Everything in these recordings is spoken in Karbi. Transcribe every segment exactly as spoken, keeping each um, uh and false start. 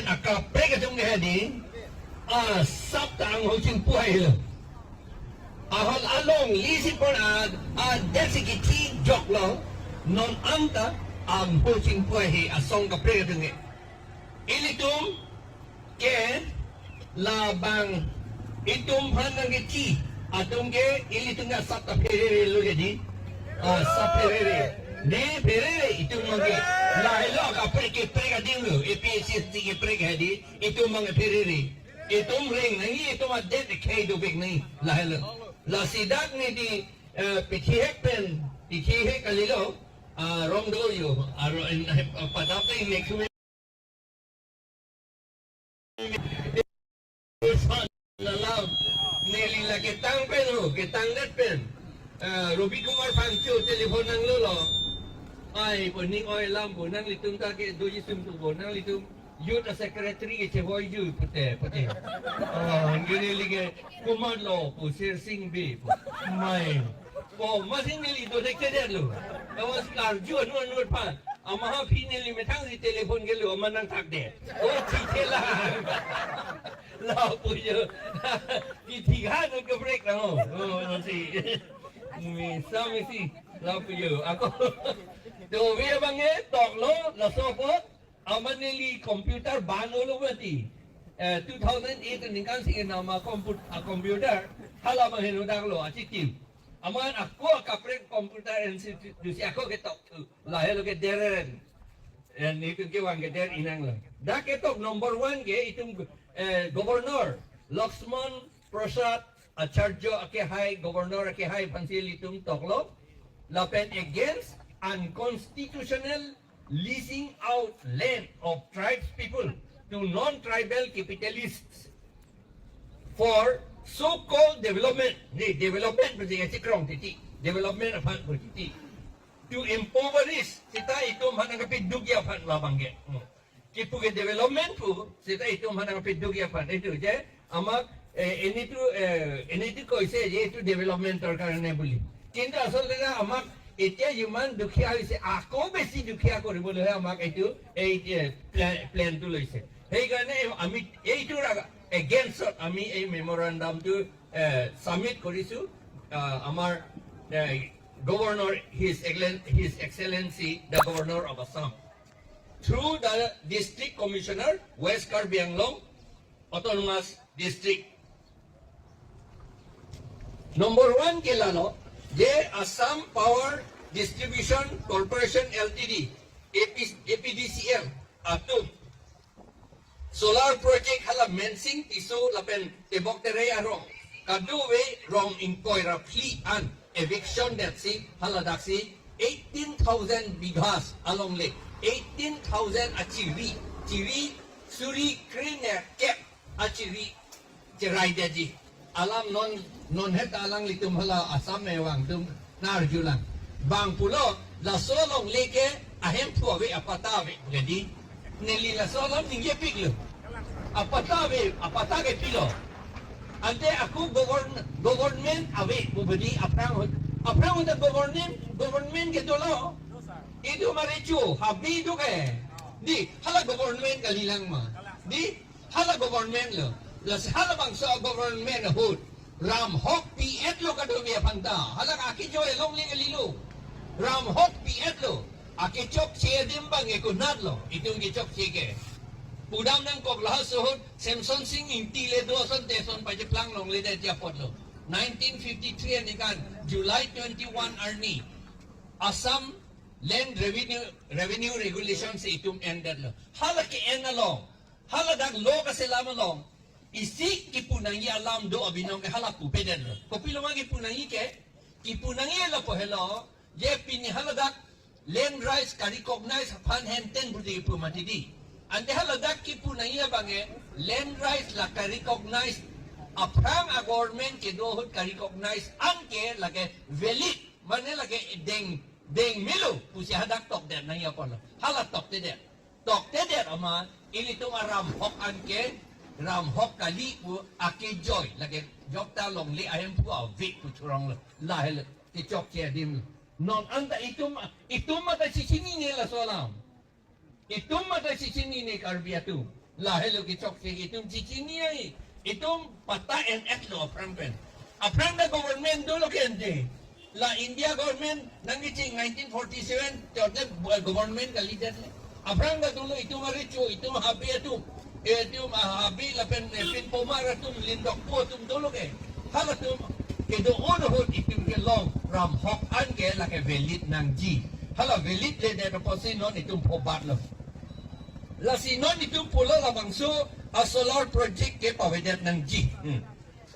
akaprek atum ke hedi, asap ta anghoi chingpu hai lo. Ahol alonglisi pon a, adet si kithi joklo, non anta anghoi chingpu hai asong kaprek atum ke. Ilitum ke labang itum aphan nangkethi atum ke ilitum ke asap ta pherere lo ke di. Asap pherere. Ne pherere itum abang ke. Lahelo kaprek keprek adim lo. A P H L C keprek hedi. Itum abang pherere. Itum reng nangji, itum adet khei dovek nangji. Lahelo. Lasi dak ne di, eh, pithi hek pen, pithi hek kalilo. Ah, rong do yo. Aro en, eh, padap ne next week. Alam, neli la ketang pen ho, ketang det pen. Ah, Robi Kumar Phangcho telephone nanglo lo. Ai, pu ning oi alam pu, nanglitum ta kedoji sum tu pu, nanglitum youth a secretary ke chevoi ju pute, pute. Oh, neli ke Kumar lo pu, Sher Singh Bey pu. Mai. Oh, masing neli do dek chedet lo. Kawas karju anu anu phan. Ama ha phi neli methang si telephone kelo, ama nangthakdet. Oh, thikthelang. Lapu yo. Kithi khan ke break na ho. Oh, no si. Misa misi. Lapu yo. Ako. To, ave abang e, toklo, laso apot. Ama neli computer ban olo berarti. Eh, two thousand eight aningkan si nama komput-, a computer. Hala abang heno daklo, achitim. Aman ako akaprek computer institute si ako ketok thu. Lahelo ke deren. Eh, nelitum kevang ke der inang lo. Dak ketok number one ke itum, eh, Governor Laxman Prasad Acharya akehai, Governor akehai aphansi ilitum toklo. Lapen against unconstitutional leasing out land of tribes people to non-tribal capitalists for so-called development. Ne development pu jega chikrong titi. Development aphan pu titi. To impoverish, seta itum aphan nangkepidukji aphan labang ke. Hmm. Kipu ke development pu, seta itum aphan nangkepidukji aphan. Itum je, amak, eh, enitu, eh, enitu koise je itum development tor karone buli. Kintu asol lega amak, এতিয়া যিমান দুখীয়া হৈছে, আকৌ বেছি দুখীয়া কৰিবলৈ আমাক এইটো, এই, এ, প্লে-, প্লেনটো লৈছে। সেইকাৰণে আমি এইটোৰ আগ-, against-ত আমি এই মেমৰেণ্ডামটো, এ, ছাবমিট কৰিছো, আ, আমাৰ, এ, Governor, His Excellen-, His Excellency, the Governor of Assam, through the District Commissioner, West Karbi Anglong Autonomous District. Number one ke lalo, je Assam Power Distribution Corporation L T D, A P, A P D C L, atum solar project hala Mensing Tisso lapen Tebok Terai arong, kadokave rong ingkoi ra phli an eviction detsi, hala daksi eighteen thousand bighas alongle, eighteen thousand achiri, chiri suri kre nerkep achiri cherai detji. Alam non, non het alanglitum hala Assam mevang atum nang-arjulang. Bang pulo, laso alongle ke ahemphu ave, apatta ave, jadi neli laso alam ningjepiklo. Apatta ave, apatta ke pilo. Ante ako govern-, government ave pu bedi aphrang ahut. Aphrang ahut government, government ke dolo. Itum arecho, habi itum ke. Di, hala government kalilang ma. Di, hala government lo. Lasi halabangso government ahut ramhok pi-etlo kadokave aphanta. Hala akejoi alongle kalilo. Ramhok pi-etlo. Akechokche adim abang ekunatlo. Itum kechokche ke. Pudam nangkoklo, laso ahut Semson Sing Ingti le do asonte ason pacheplang longledetji apotlo. Nineteen fifty-three aningkan July twenty-one arni Assam Land Revenue, Revenue Regulation si itum endetlo. Hala ke-en along, hala dak law kaselam along, isi kipu nangji alam do abinong ke hala pupedetlo. Kopilo ma kipu nangji ke? Kipu nangji lapu helo, je pini hala dak land rights ka-recognize aphan henten pu di kipu mati di. Ante hala dak kipu nangji abang e, land rights la ka-recognize aphrang a-government kedo ahut ka-recognize an ke lake valid, mane lake deng, deng melo pusi hadak tokdet nangji apotlo. Hala toktedet. Toktedet ama, ilitum aramhok an ke, ramhok kali pu akejoi, lake jokta longle ahemphu ave pu choronglo. Lahelo, kechokche adim. Non anta itum, itum mata chechinine laso alam. Itum mata chechinine Karbi atum. Lahelo kechok si itum chechini ai. Itum patta en-etlo aphrang pen. Aphrang ta government dolo ke ante. La India government nangkecheng nineteen forty-seven, chote government kalidet le. Aphrang ta dolo itum arecho, itum habe atum. Itum habe lapen, eh, pinpomar atum, lindokpo atum dolo ke. Halatum kedo-an ahut itum kelong ram hok an ke lake valid nangji. Hala valid ledet apotsi non itum phobatlo. Lasi non itum pulo labangso a solar project ke pavedet nangji. Hmm.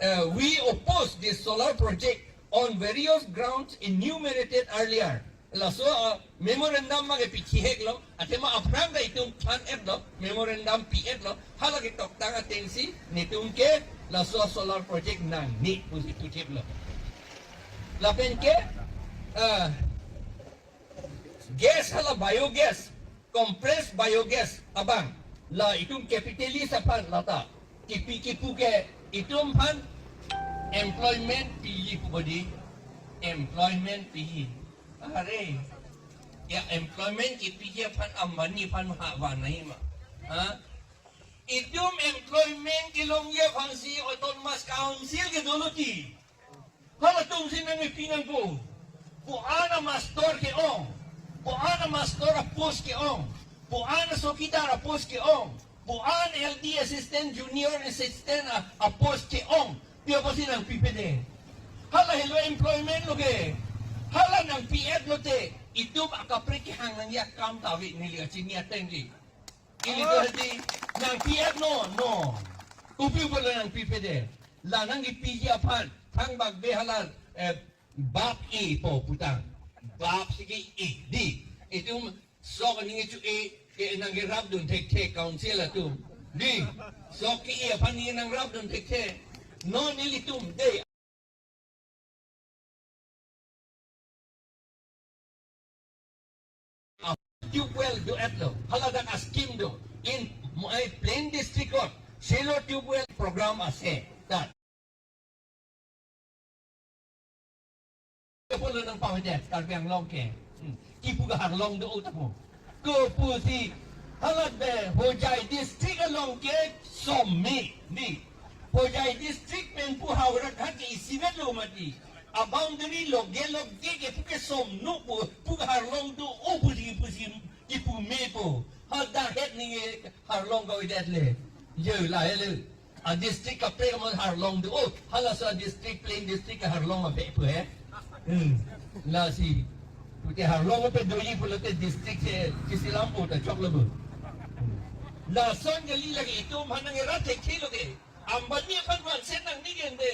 Uh, we oppose this solar project on various grounds enumerated earlier. Laso, uh, memorandum ma ke pichiheklo, athema aphrang ta itum than-etlo, memorandum pi-etlo, hala ketoktang atengsi netum ke laso solar project nangne pusi puthiplo. Lapen ke, uh, gas hala biogas, compressed biogas abang, la itum capitalist aphan lata kipi kipu ke itum aphan employment piji pu bodi, employment piji. Are, ya employment kipiji aphan Ambani aphan ha vanai ma? Ha? Itum employment kelongji aphansi Autonomous Council ke dolo ti. Halatumsi nangpi nangpo. Ko-an a master ke-ong. Ko-an a master a post ke-ong. Ko-an a chowkidar a post ke-ong. Ko-an L D assistant, junior assistant a, a post ke-ong. Pi apotsi nangpipede? Hala helo employment lo ke. Hala nangpi-etlo te itum akaprek kehang nangji akam ta ave, neli kachini atengji. Ili to hadi nangpi-etlo, no. Kopi pulo nangpipede? La nangkipiji aphan, thangbak be hala, eh, bap e po putang. Bap si ke-e di. Itum sok aning chu-e ke nangkerapdun thekthe council atum. Di. Sok ke-e aphan ni nangrapdun thekthe. Non ilitum de. Tubewell do-etlo, haladak a scheme do. In my plain district court, silo tubewell program ase. That. Pulo nangpavedet Karbi Anglong ke. Hmm. Kipu ke harlong do-o tapo. Kopusi halat be Hojai district along ke som me di. Hojai district pen pu Howraghat ke isivet lo mati. A boundary loge loge ke pu ke som nu pu, pu ke harlong do-o pusi pusi kipu me po. Hadak het ninge harlong kavedet le. Yo lahelo. A district kaprek amat harlong do-o. Halaso a district, plain district ke harlong ave pu he. Hmm. Lasi. Pute harlong ave doji pulote district si kisilam po ta choklo bo. Hmm. Lason kali lake itum aphan nangkerat thekthe lo ke. Ambani aphan vangsen nangne ke ante.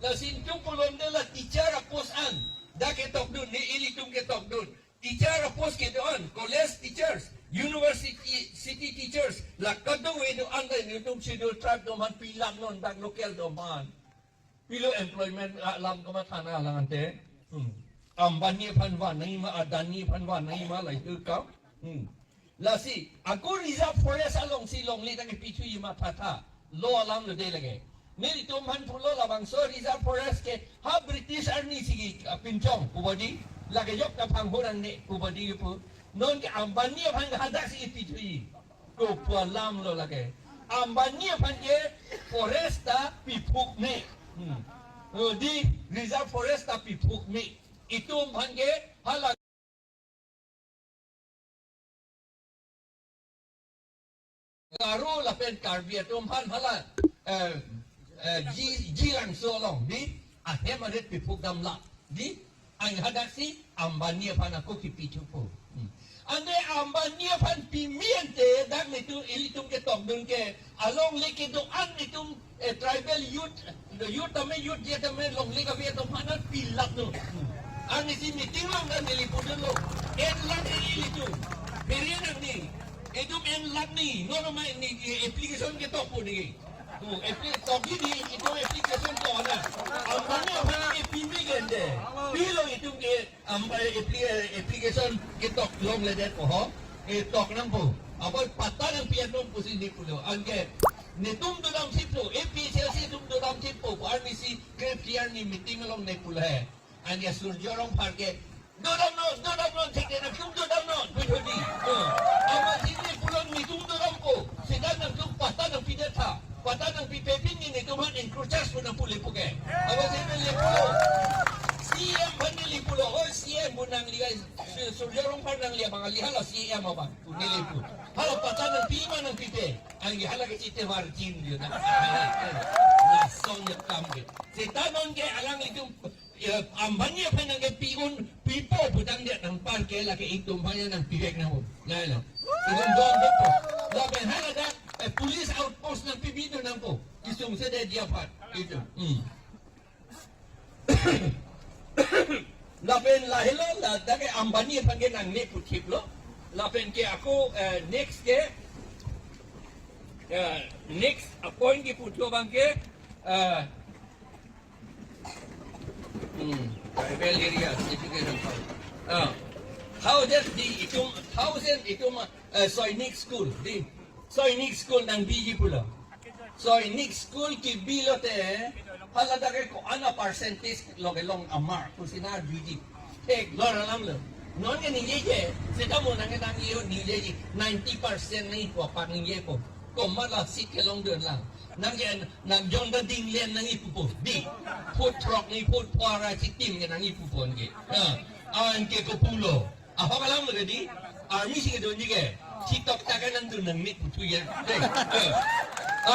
Lasi itum pulote la teacher a post an. Dak ketokdun, ne ilitum ketokdun. Teacher a post kedo-an, college teachers, university, city teachers, la kadokave do-an ta itum Scheduled Tribe atum aphan pilap non dak local atum aphan. Pilo employment alam kamatha nang alangte. Hmm. Ambani aphan vanai ma, Adani aphan vanai ma, lahei kam. Hmm. Lasi, ako reserve forest alongsi longle ta kepithuji ma tha tha. Lo alam lo de lake. Nelitum aphan pulo labangso reserve forest ke ha British arni si ke, ah, pinchong pu bodi. Lake jok ta phang hurang ne pu bodi pu. Non ke Ambani aphan ke hadak si pithuji. Kopi alam lo lake. Ambani aphan ke forest ta piphuk me. Hmm. Oh, di reserve forest ta piphuk me. Itum aphan ke hala Garo lapen Karbi atum aphan hala, eh, eh, Ji, Jilangso along di ahem arit piphuk damlo di, ang hadak si Ambani aphan ako kipithu po. Hmm. Ante Ambani aphan pime ante dak netum ilitum ketokdun ke alongle kedo-an netum, eh, tribal youth, youth tame, youth je tame longle kave atum aphan pilap do. Arnisi meeting along ta neli pudunlo. En lakh ni ilitum. Phere nangne. Itum en lakh ni. Nono ma ni, eh, application ketok po ni. Tu, appli-, tokji di, itum application to na. Ambani aphan ke pime ke ante. Pilo itum ke Ambani appli-, application ketok longledet po ho. Ketok nangpo. Apot patta nangpi-et non pusi neli pulo. Anke netum dodam sitpo, A P H L C atum dodam sitpo, arnisi krepti arni meeting along neli pulo he. Anke Surjya Rongphar ke dodam non, dodam non, thik nangtum dodam non, pu hedi. Oh. Amatsi neli pulo netum dodampo. Seta nangtum pat Protest pu nangpu le puke. Abo si neli pulo. C E M aphan neli pulo. Oh, C E M pu nangli ai, Su-, Surjya Rongphar nangli abang, neli hala C E M abang pu neli pu. Hala pata nangpi ma nangpipe. Anke hala ke chite varjin dia na. Lason ya kam ke. Seta non ke alanglitum, ya, Ambani aphan nangkepi-un pipo putang dia nangpar ke lake itum aphan ya nangpivek nangpo. Lai lo. Itum don pipo. Lapen hala dak, eh, police outpost nangpibi tu nangpo. Isung sede dia aphan. Itum. Hmm. Lapen lahelo, la dak ke Ambani aphan ke nangne puthip lo. Lapen ke ako, eh, next ke, eh, next a point ke puthot abang ke, eh, hmm, tribal areas, itu ke nangkau. Ah, how that the itum, thousand itum, eh, Sainik School, the Sainik School nangbiji pulo. Sainik School kebi lote, hala dak ke ko-an a percentage lo kelong amar, pusi nangjuiji. Theklong alam lo. Non ke ningjeje, seta mo nang ke nangji, ningjeji, ninety percent nangji pu apar ningjepo. Komat la seat kelongdun lang. Nang ke nang jong da dinglen nangji pupo. Di. Food truck nangji, food truck ra chitim ke nangji pupo nangke. Ah, anke ko pulo. Ahok alam lo ke di. Army si kedunji ke. Chitok ta ke nangdun nangmit puthu ya. Dei. Eh.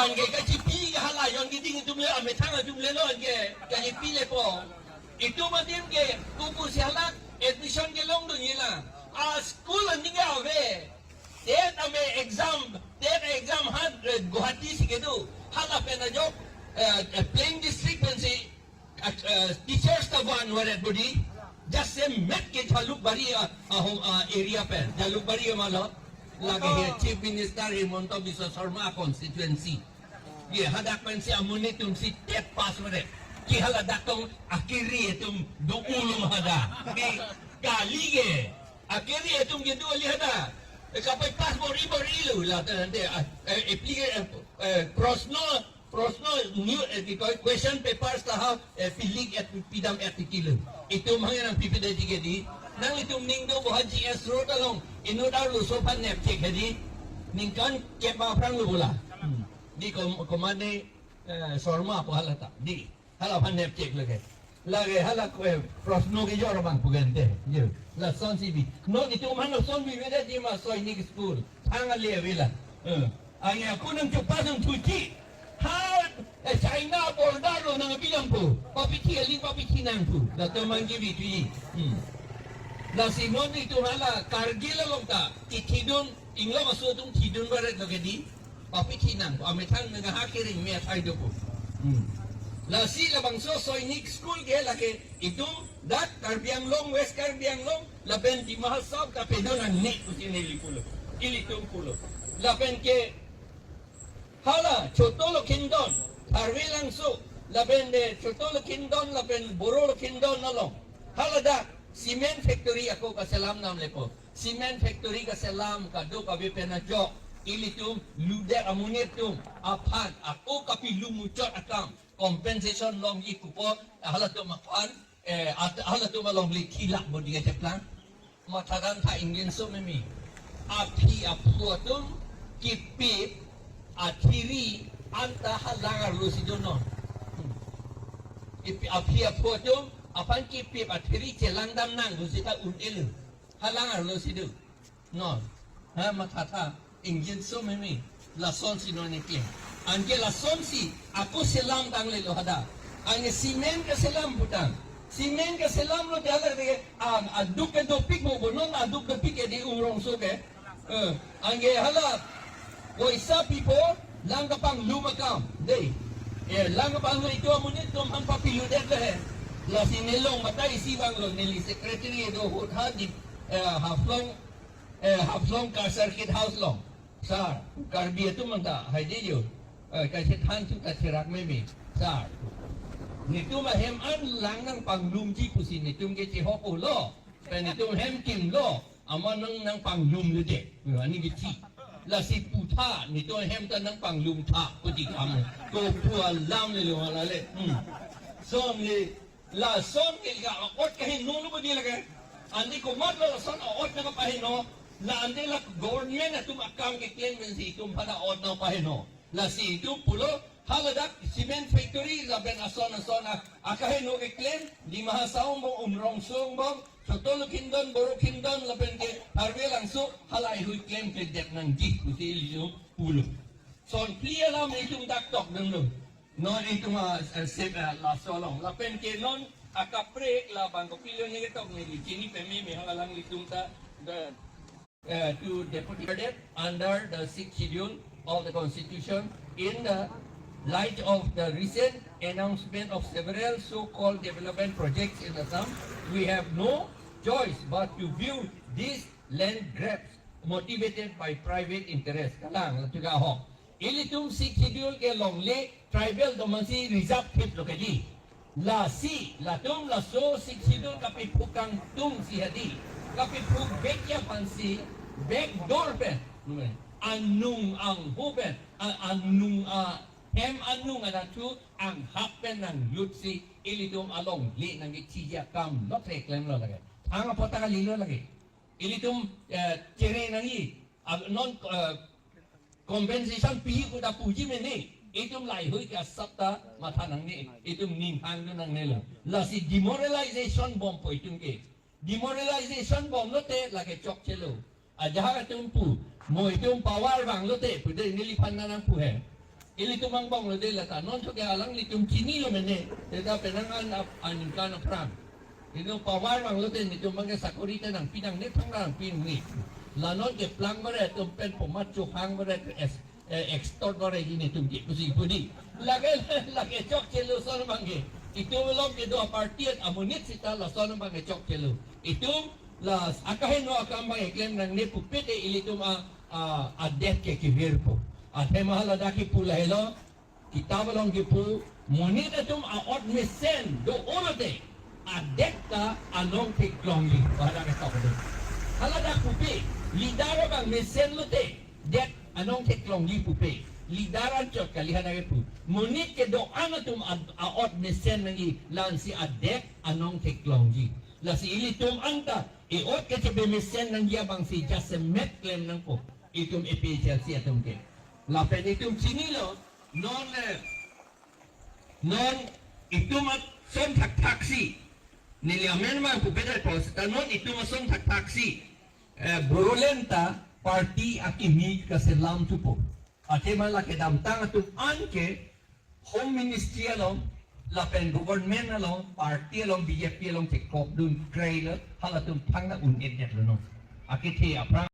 Anke kachipi ke hala jon keding atum le, amethang atum le lo anke. Kachipi lepo. Itum adim ke kuku si hala admission kelongdunji la. A school aning ke ave. TET ame exam, TET exam ha, eh, Guwahati si kedo. Hala pen ajok, eh, eh, Plain District pensi, eh, eh, teachers ta van varet bodi. Just same met ke Jalukbari, ah, ah, home, ah, area pen. Jalukbari ma lo. Lake he Chief Minister Himanta Biswa Sarma constituency. Ye, hadak pensi amonit atum si TET pass varet. Ke hala dak tong akiri atum do ulum hadak. Ke kali ke. Akiri atum ke do kali hadak. E, kapai pass bor-i bor-i lo la ta nante, ah, eh, applica-, eh, eh, prosno, prosno new, eh, ki koi question papers ta ha, eh, pilik et pidam et kilo. Itum hang nangpipedet ke di. Nanglitum ning do bo ha G S Road along. Inut arloso aphan nepchek he di. Ningkan kep aphrang lo bola. Hmm. Di kom-, komane, eh, Sarma pu hala ta. Di. Hala aphan nepchek lake. Lake hala ko, eh, prosno kejor abang pu ke ante. Yo. Lasonsi bi. Non itum aphan lason bibedet di ma Sainik School. Thang ale avela. Eh. Anke ako nangchopass nangthuji. Ha, eh, China border lo nangbi nangpo. Papithi aling papithi nang pu. Latum nangkebi thuji. Hmm. Lasi non itum hala Kargil along ta. Ithidun, inglong aso atum thidun varet lo ke di. Papithi nang, amethang nang ha kering me athai dopo. Hmm. Lasi labangso Sainik School ke lake itum dak Karbi Anglong, West Karbi Anglong, lapen Dima Hasao ta pedo nangne pusi neli pulo. Ilitum pulo. Lapen ke hala Choto Lokhindon, Tharve Langso, lapen de Choto Lokhindon, lapen Boro Lokhindon along. Hala dak cement factory ako kaselam nam lepo. Cement factory kaselam kadokave pen ajok ilitum ludet amonit atum aphan ako kapilum muchot akam compensation longji pupo halatum aphan, eh, at-, halatum along le khilak bodi kacheplang. Matharan tha ingjinso meme. Aphi aphu atum kipip athiri anta halang arlo si donon. Hmm. Ipi aphi aphu atum aphan kipip athiri chelang dam nang lo seta un-elo. Halang arlo si do. Non. Ha, mathatha. Ingjinso meme. Lasonsi non ikle. Anke lasonsi ako selam tang le lo hadak. Anke cement kaselam putang. Cement kaselam lo dia lake, ah, aduk ke dopik mo bo non aduk dopik ke di umrong so ke. Eh, anke hala poisa pipo lang kapanglum akam. Dei. Eh, lang kapanglum itum amonit atum aphan papiludet le he. Lasi nelong batai isi abang lo neli secretary do ahut ha di, eh, Haflong, eh, Haflong ka Circuit House lo. Sir, Karbi atum anta, hai di yo. Eh, kaise than thu kacherak meme. Sir. Netum ahem an lang nangpanglumji pusi netum ke chehok lo. Pen netum hem kimlo. Amat nang nangpanglumledet. Ani bichi. Lasi putha, netum ahem ta nangpanglumtha. Puti kamu. Ko pu alam le lo hala le. Hmm. Son le, lason ke ka ot kaheno lo bodi lake. Ante komat lo lason ot nangpaheno. La ante la government atum akam keklem pensi itum aphan ot nangpaheno. Lasi itum pulo, Haladak cement factory lapen ason ason a-, akaheno keklem, Dima Hasao angbong, Umrongso angbong, Choto Lokhindon, Boro Khindon lapen ke Karbi Langso, halahei hui klemkledet nangji pusi ilitum pulo. Son phli alam itum dak tokdunlo. Non itum a, a, sip, a, laso along. Lapen ke non akaprek labang kopilo ne ketok neli chini peme me, halalang ilitum ta the uh, to deputy cadet under the sixth schedule of the constitution in the light of the recent announcement of several so-called development projects in Assam. We have no choice but to view these land grabs motivated by private interest. Kalang, latum ke ahok. Ilitum sixth schedule ke longle tribal domansi reserve thip lo kali. Lasi, latum laso sixth schedule kapephuk kangtung si hadi. Kapephuk vek ya aphansi, back door pen. Anung angho pen, a-, anung ahem anung anatthu anghap pen nanglut si, ilitum alongle nangkechiji akam lo, thek klemlo lake. Thang apot ta kalilo lake. Ilitum, eh, chere nangji. Ab-, non, eh, compensation pi pu ta puji mene. Itum laheihui ke asap ta matha nangne. Itum ning hangdun nangnelo. Lasi demoralization bompo itum ke. Demoralization bomlote lake chokchelo. Ajahak atum pu, mo itum power vanglote pu de neliphan nangpu he. Ilitum angbong lo de lata. Non choke alanglitum chinilo mene. Teta penang an ap-, aningkan aphrang. Ino power vanglote netum abang ke sakori ta nangpi nangne, thang nangpi nangne. La non keplang bare atum pen pomat chohang bare es, eh, extort bare ji netum ke pusi pu di. Lake, lake chokchelo son abang ke. Itum along kedo aparty amonit sita lason abang ke chokchelo. Itum la akaheno akam abang keklem nangne pupe te ilitum a, a, adet ke kevirpo. Athema ladak kipu lahelo. Kitab along kipu, monit atum a-ot mesen do-o lote, adet ta anong theklongji, pada ketok do. Haladak pupe, leader abang mesen lote, det anong theklongji pupe. Leader anchot kali, haladak kipu. Monit kedo-an atum a-, a-ot mesen nangji, la-ansi adet anong theklongji. Lasi ilitum anta, e-ot kechepe mesen nangji abangsi jasemet klem nangpo. Itum A P H L C atum ke. Lapen itum chinilo, non, eh, non itum ason thakthaksi. Neli amen mang pupedet po seta non itum ason thakthaksi. Eh, Bodoland ta party akimi kaselam thupo. Athema la kedamtang atum an ke Home Ministry along, lapen government along, party along, B J P along chekopdun kreilo, halatum thang na un-edetlo non. Akethe aphrang